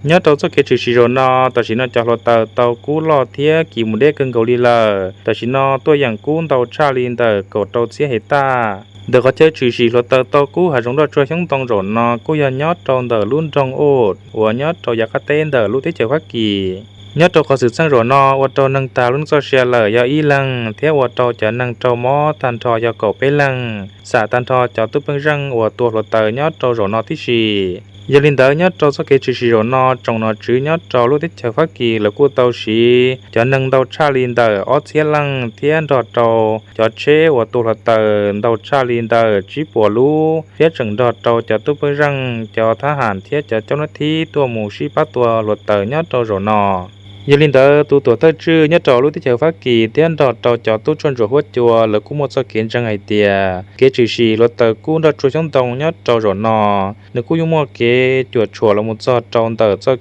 Nyob rau txoj kev tshwm sim zaum no, tam sim no cov hluav taws tau kub loj thiab kis mus deb kawg nkaus li lawm. Tam sim no tuaj yeem kub ntau tshaj li ntawm kaum rau txhiab hais taj. Ntawm qhov chaw tshwm sim hluav taws tau kub hav zoov nroj tsuag xyoob ntoo zaum no kuj yog nyob rau ntawm lub nroog Ut uas nyob rau yav qab teb ntawm lub teb chaws Fab Kis. Nyob rau qhov xwm txheej zaum no ua rau neeg tas lub neej txoj sia lawm yog ib leeg thiab ua rau cov neeg raug mob tag nrho yog kaum peb leeg, xam tag nrho cov tub peej zeej uas tua hluav taws nyob rau zaum no tib si. Yog li ntawd, nyob rau txoj kev tshwm sim zaum no, tsoom nom tswv nyob rau lub teb chaws Fab Kis lawv kuj tau siv cov neeg ntau tshaj li ntawm ob txhiab leej thiab nrog rau cov tsheb uas tua hluav taws ntau tshaj li ntawm tsib puas lub, thiab tseem nrog rau cov tub peej zeej, cov thab ham thiab cov caub nab thib tuaj mus sib pab tua hluav taws nyob rau zaum no. Yog li ntawd, tus tuam thawj tswj nyob rau lub teb chaws Fab Kis thiab nrog rau cov tub tshuaj ntsuam huab cua lawv kuj muaj txoj kev ntseeg hais tias kev tshwm sim hluav taws kub nroj tsuag xyoob ntoo nyob rau zaum no, nws kuj yuav muaj kev cuam tshuam los mus txog rau ntawm txoj